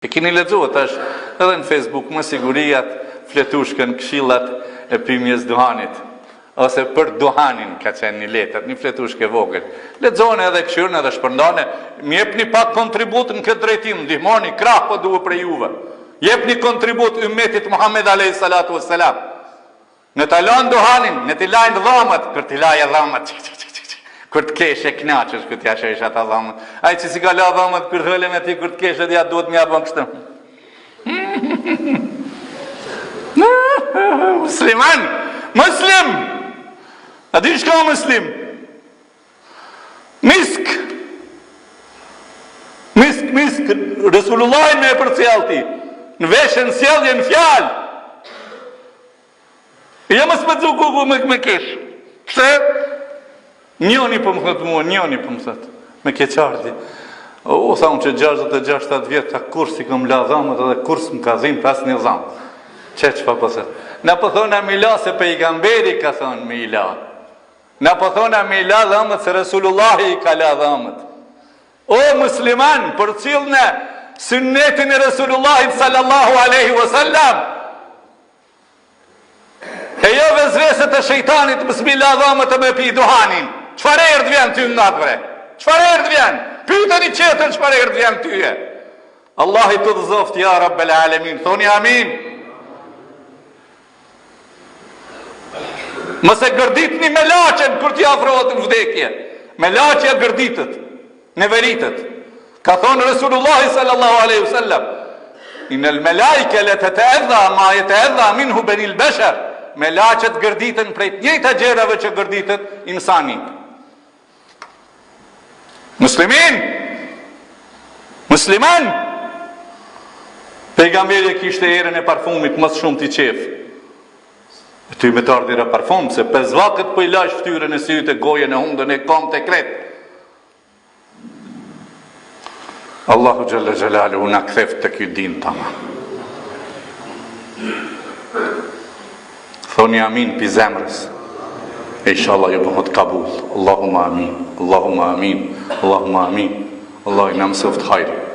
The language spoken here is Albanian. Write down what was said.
E keni lexu tash edhe në Facebook me siguri atë fletushkën këshillat e pimjes duhanit ose për duhanin ka qenë një letër, një fletushkë e vogël. Lexone edhe këshyrën edhe shpërndane, më jepni pak kontribut në këtë drejtim, ndihmoni, krah po duhet prej juve. Jepni kontribut ymmetit Muhammed alayhi salatu wassalam. Ne ta lanë duhanin, ne t'i lajnë dhamët, kur t'i laje dhamët, çik, çik, çik, çik, çik, kur të keshe knaqesh, kur t'ja shohsh ata dhamët. Ai që s'i ka la dhamët, kur hële me ti, kur të keshe, ja duhet me ja bon kështu. Musliman, muslim, a di çka muslim? Misk, misk, misk, Resulullahin me e përcjell ti, në veshje, në sjellje, në fjalë, Jo mos me të kuku me, me kesh. Pse? Njoni po më thotë mua, njoni po më thotë. Me keqardhje. O, tha unë që 66-7 vjet, tha kurrë s'i kam la dhamët edhe kurrë s'më ka dhimt asnjë dhamë. Qe çfarë po thotë? Na po thona me i la se pejgamberi ka thonë me i la. Na po thona me i la dhamët se Resulullahi i ka la dhamët. O musliman, përcillne synnetin e Resulullahit sallallahu aleyhi wa sallam. E jo vesveset e shejtanit mos m'i la dhamët e me pi duhanin. Çfarë erë të vjen ty nga bre? Çfarë erë të vjen? Pyte një tjetër çfarë erë të vjen ty e? Allahi të udhëzoft ja Rabbel Alemin. Thoni amin. Mos e gërditni melaqen kur t'i afrohet në vdekje. Melaqja gërditet. Neveritet. Ka thonë Resulullahi sallallahu alaihi wasallam, Inel melaike le teteedha ma jeteedha minhu benil besher. Melaqet gërditen prej të njëjta gjërave që gërditet insani. Muslimin! Musliman! Pejgamberi e kishte erën e parfumit më së shumti qejf. E ty me të ardh era parfum, se pes vakët po i lajsh ftyrën e sytë e gojën e hundën e kamët e krejt. Allahu xhelle xhelaluhu na ktheft te ky din tamam. Thoni amin pi zemrës. E inshallah ju bëhet kabul. Allahumma amin. Allahumma amin. Allahumma amin. Allahu na mësoft hajrin.